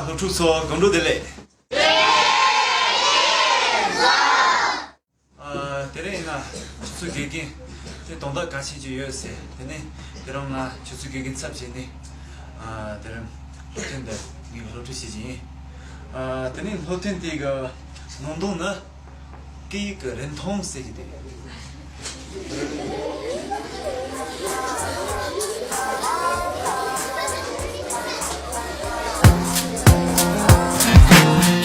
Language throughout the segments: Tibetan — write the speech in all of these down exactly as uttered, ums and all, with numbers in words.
སློབ་ཕྲུག་ཚོ་དགོང་དྲོ་བདེ་ལེགས། ཨ། དེ་རིང་ཡིན་ན་ཆུ་ཚོད་དགེ་རྒན་དེ་དོན་དག་གལ་ཆེན་ཅིག་ཡོད་ཟེར། དེ་ནས་དེ་རིང་ང་ཆུ་ཚོད་དགེ་རྒན་ཚབ་བྱས་ནས། ཨ། དེ་རིང་སློབ་ཐུན་འདི་ངས་སློབ་ཁྲིད་བྱེད་ཀྱི་ཡིན། ཨ། དེ་ནས་སློབ་ཐུན་དེ་གི་ནང་དོན་ནི། སྐད་ཡིག་གི་རིན་ཐང་ཟེར་གྱི་དེ།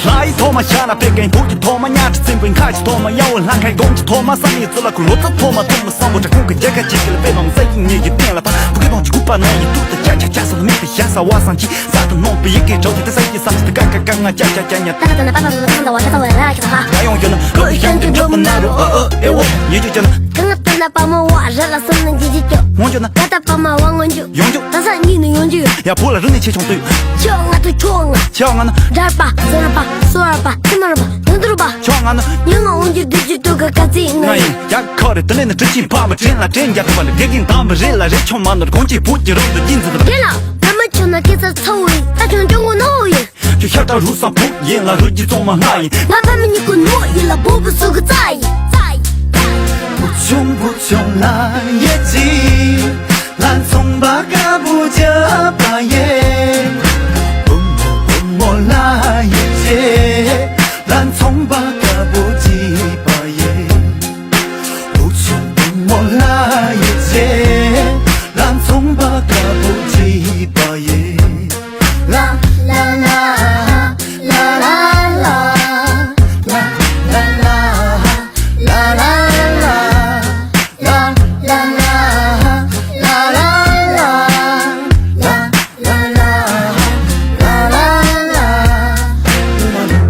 ལྷ་ཡི་ཐོག་མ་ཤ་ན་པད་ཀན་བུ་གི་ཐོག་མ་ཉ་ཁྲི་བཙན་པོའི་ཁ་གི་ཐོག་མ་ཡ་བོ་ལྷ་ཁའི་སྒོམ་གྱི་ཐོག་མ་བསམ་ཡས་ཙི་ལ་ཁུ་ལོ་ཙི་ཐོག་མ་ཐོག་མ་བསམ་བོ་དྲ་ཁུང་གི་རྒྱལ་ཁ་ཅིག་གི་ལ་པད་མ་ས་ཡི་ཉེ་ཡི་སྟེང་ལ་ཕ་བུ་གི་དོང་གི་ཁུ་པ་ན་ཡི་ཏུ་ཏི་ཅ་ཅ་ཅ་ས་མེད་པའི་ཞ་ས་བ་སང་ཅི། ས་དང་ནོར་བུ་ཡི་གེ་གྲོགས་དེ་ས་ཡི་སམ་སི་ཀ་ཀ་ཀ་ང་ཅ་ཅ་ཅ་ཉ། ད་ད་ད་ན་པ་པ་ལ་ཁང་ད་བ་ཤ་ཚ་བའི་ར་ཁྱི་ཧ། ང་ཡོང་རྒྱུ་ན་ལོ་ཡི་ཤང་གི་འགྲོ་གི་ན་རོ་ཨ་ཨ་ཨེ་འོ་ཉེ་རྒྱུ་ཅན། ད་ང་ད་ན་པ་མོ་བ་ར་ལ་སོང་ན་འཇི་འཇི་ཅོ། ངོ་འཇོ་ན། ད་ད་པ་མ་བ་ངོ་འཇོ། ཡོང་རྒྱུ། ད་ས་གཉིས་ནི་ཡོང་རྒྱུ་ཡོད། ཡ་བོ་ལ་རི་ནས་ཆེ་ཆུང་དུ། ཁྱོ་ང་དུ་ཁྱོ་ང་། ཁྱོ་ང་ན། འདྲ་པ་ཟོ་ར་པ་སོ་ར་པ་ཁྱི་མ་ར་པ་དུ་དུ་ར་པ། ཁྱོ་ང་ན། ཉི་མ་འོང་རྒྱུ་དུ་རྒྱུ་དུ་ག་ག་ཚི་ང་ཡིན། ཡ་ཁོ་རེ་དུ་ནས་ནི་གྲི་ཆིན་ཕ་མ་དྲན་ལ་དྲན་རྒྱ་ཐུབ་པ་ལ་དགེ་རྒན་དམ་པ་རེད་ལ་རེ་ཆོ་མ་ནོར་གོང་ཅི་བུ་ཅི་རོགས་དུ་ཅི་འཛི་དུ། རྒན་ལགས་ད་མ་ཆོ་ན་སྐད་ཚ་ཚ་བོ་ཡིན། ད་ཆོ་འཇོ་ངོ་ནོ་བོ་ཡིན། ཁྱོད་ཤ་སྟག་རུ་སང་ཕུག་ཡིན་ལ་རུ་གྱི་ཙོང་མ་ང་ཡིན། ང་ཕ་མི་གཉིས་ཀུན་ནོ་ཡིན་ལ་བོ་བུ་སུ་གི་རྩ་ཡིན། རྩ་ཡིན། བུ་ཆུང་བུ་ཆུང་ལ་ཡེ་ཅི། ལ་ཚོང་པ་ཀ་བུ་ཇ་པ་ཡེ། བུ་མོ་བུ་མོ་ལ་ཡེ་ཅི། ལ་ཚོང་པ་ཀ་བུ་ཇི་པ་ཡེ། བུ་ཆུང་བུ་མོ་ལ་ཡེ་ཅི། ལ་ཚོང་པ་ཀ་བུ་ཇི་པ་ཡེ། ལ་ལ་ལ། ལ་ལ་ལ། ལ་ལ་ལ། ལ་ལ་ལ། ལ་ལ་ལ། ལ་ལ་ལ། ལ་ལ་ལ། ལ་ལ་ལ།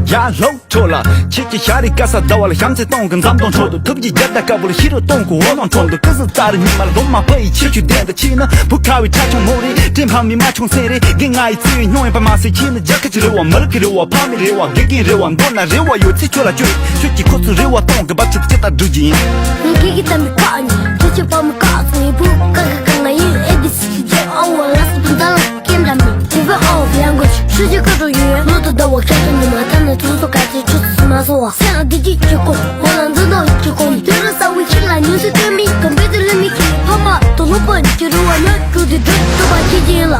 ཡ་ལོ། ཁྲོ་ལ། ཁྱེད་ཀྱི་ཤ་རི་ཀ་ས་ཟླ་བ་ལ་ཤམ་ཚེ་སྟོང་གི་འཛམ་སྟོང་ཁྲོད་དུ་ཐུབ་ཀྱི་རྒྱལ་དར་དཀར་པོ་ལ་ཤི་རུ་སྟོང་གི་འོ་ལོང་ཁྲོད་དུ་ཀི་སི་ཙར་ཉི་མར་སྒྲོལ་མ་ཕ་ཡི་ཆེ་ཆུ་ལྡན་དུ་ཕྱིན་ན་བུ་ཁ་བའི་ཁྲ་ཆུང་མོ་རེད། དྲིན་ཕ་མི་མ་ཆུང་སེ་རེད། དགེ་ང་ཡི་ཚེ་བའི་སྨྱོ་ཡིན་པ་མ་ཟད་ཁྱེད་ནི་རྒྱལ་ཁ་ཅི་རེད་བ། མི་རིགས་ཀྱི་རེད་བ། ཕ་མི་རེད་བ། དགེ་རྒན་རེད་བ། མདོར་ན་རེད་བ་ཡོད་ཚེ་ཁྱོད་ལ་བཅོལ། ཁྱོད་ཀྱི་ཁོ་ཚོ་རེད་བ་སྟོང་གི་བབ་ཆུ་ཅི་ལྟར་བསྒྲུབ་ཀྱི་ཡིན། ངས་ཁྱེད་ཀྱི་དམ་པའི་ཁ་ནས་ཁྱེད་ཀྱི་ཕ་མི་ཁ་ཚོ་ཡི་བུ་ཀ་ཀ་ཀ་ང་ཡིན། ཨེ་བི་སི་ཌི་ཨ་བ་ལ་སི་པི་ཏ་ལ། Camera man, people of language. ཧྲི་ཅི་ཀ་ཏོ་ཡོད། ལོ་དུ་ཟླ་བ་ཁྱད་དུ་ཉི་མ་ད་ནི་ཚོ་ཚོ་ག་ཚོད་ཆུ་ཚོད་མ་སོང་བ། སེམས་ལ་བདེ་སྐྱིད་ཀྱི་སྐོར། འོ་ལ་འཛིན་དང་ཀྱི་སྐོར། དུས་རབས་གསར་བའི་ཁྱེད་ལ་ཉུང་ཚེ་སྟོན་མི་གམ་བུ་ཏི་ལ་མི་ཁྱེད་ཕ་མ་དུ་ལོ་པ་ཀྱི་རུ་བ་ཉག་ཀྱུ་དུ་འགྲོ་ཐུབ་པ་ཁྱེད་ཀྱི་ཡིན་ལ།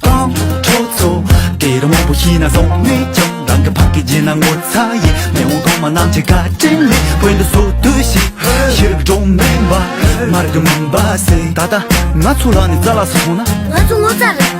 ཁོང་ཁྲོ་ཚོ། དེ་རུ་མང་པོ་ཤི་ན་སོང་ནས་ཀྱང་རང་གི་ཕ་སྐད་བརྗེད་ན་ངོ་ཚ་ཡིན། མེ་འོང་གོང་མ་རྣམས་ཀྱི་བཀའ་དྲིན་ལས་བོད་འདི་སོ་དུས་ཤིག་ཤེས་རིག་སྒྲོན་མེ་འབར་མར་གི་མུན་པ་སེལ། ད་ལྟ་ང་ཚོ་ལ་ནི་རྩ་ལ་སོང་ན། ང་ཚོ་ངོ་ཚ་རེད།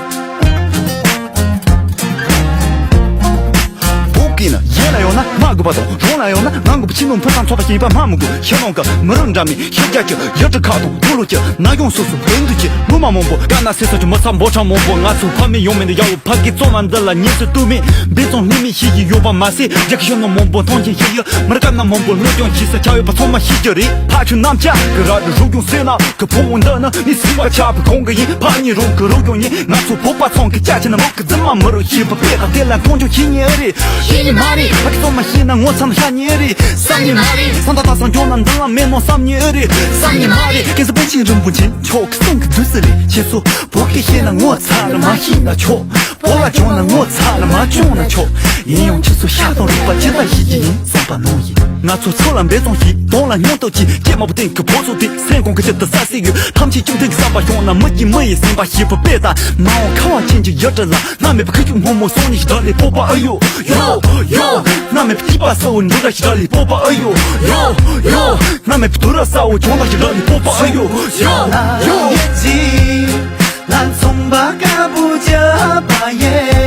བོད་སྐད་ནི་ཡན་ལ་ཡོང་ན་མ་དགོས་པ་དང་། རོང་ལ་ཡོང་ན་ང་དགོས་པ། ཕྱི་ནང་ཕུ་ཐང་ཚོགས་པ་ཞིག་ཡིན་པ་སྨྲ་མི་དགོས། ཕྱི་ནང་གི་མི་རབས་འདྲ་མིན་ཤེས་རྒྱ་ཆེ། ཡུལ་གྲུ་ཁག་དང་དུ་ལོ་ཆེ། ན་གཞོན་སོ་སོ་བོད་འདི་ཆེ། ངོ་མ་མང་པོ་དཀར་ན་སེ་ས་ཆུ་མི་ཚ་འབོ་ཆ་མང་པོ། ང་ཚོ་ཕ་མེས་ཡང་མེད་འདི་ཡག་པོ་ཕ་གི་བཙོང་བ་འདི་ལ་ཉེས་སུ་གཏུག་མེད། འབད་བརྩོན་ལྷད་མེད་ཤེས་ཀྱི་ཡོད་པ་མ་ཟད། རྒྱ་གི་ཤུལ་ནང་མང་པོ་མཐོང་ཆེན་ཤེས་ཡོད། མི་རབས་ན་མང་པོ་བློ་སྦྱོང་ཤེས་ས་ཆ་ཡོད་པ་ཚང་མ་ཤེས་ཀྱི་རེད། ཕ་ཆུ་གནམ་ལྕགས་ཀྱི་ར་རུ་རུ་གྱོང་སེ་ན། ཁོ་ཕོ་བོ་འདི་ནི་ནི་སྲིད་པ་ཆགས་པའི་གོང་གི་ཡིན། ཕ་ཉིན་རུང་གི་རུ་གྱོང་ཡིན། ང་ཚོ་བོད་པ་ཚང་གི་ཅག་ཆེ་ན་མོ་གི་རྫུན་མ་མི་རུ་ཤེས་པ་པས་ད་དེ་ལ་མཐོང་ཆུང་ཤེས་ཉེ་ཨེ་རེད། ཤེས་ཉེ་མ་རེད། ཕ་གི་ཚོ་མ་ཤེས་ན་ངོ་ཚ་ན་ཤ་ཉེ་ཨེ་རེད། བསམ་ཉེ་མ་རེད། ས་མཐའ་དག་ས་འཇོག་ན་འདི་ལ་མེད་ནོ་བསམ་ཉེ་ཨེ་རེད། བསམ་ཉེ་མ་རེད། སྐལ་བཟང་པཎ་ཆེན་རིན་པོ་ཆེ་མཆོག་གི་གསུང་གི་བདུད་རྩི་ལས། ཁྱེད་ཚོ་བོད་སྐད་ཤེས་ན་ངོ་ཚ་ན་མ་ཤེས་ན་ཆོག་བོད་ལ་སྦྱོང་ན་ངོ་ཚ་ན་མ་སྦྱོང་ན་ཆོག་ཡིན་ཡང་ཁྱེད་ཚོ་ཤ་དང་རུས་པ་ཇི་ལྟར་ཤེས་ཀྱི་ཡིན་བསམ་པ་ནང་བཞིན། ང་ཚོ་ཚོ་ལ་འབད་བརྩོན་བྱེད། གདོང་ལ་སྙིང་སྟོབས་ཀྱིས། སྐྱེས་མ་བུ་སྟེང་གི་ཕོ་སོ་དེ་སེམས་ཁོང་གི་ཆེད་དུ་ས་སྲིད་ཡོད། ཐམས་ཅད་བཅོམ་ལྡན་གྱི་བསམ་པ་ཤོང་ན། མི་གྱིས་མི་ཡི་སེམས་པ་ཤེས་པ་དཔེ་ལྟ། མ་འོངས་ཁ་བ་ཅན་གྱི་ཡུལ་གྲུ་ལ། མནར་མེད་པའི་ཁུ་བྱུག་སྔོན་མོ་སོང་ནས་ཞི་དྲག་ལས་སྤོབས་པ་ཨ་ཡོ་ཡོ་ཡོ། མནར་མེད་པའི་སྐྱིད་པ་གསལ་བོ་འབྲུག་སྒྲ་ཞི་དྲག་ལས་སྤོབས་པ་ཨ་ཡོ་ཡོ་ཡོ། མནར་མེད་པའི་དུས་རབས་གསལ་བོ་གྱོང་ལ་ཞི་དྲག་ལས་སྤོབས་པ་ཨ་ཡོ་ཡོ་ཡོ། ལ་ཚོང་པ་ཀ་བུ་ཇ་པ་ཡེ།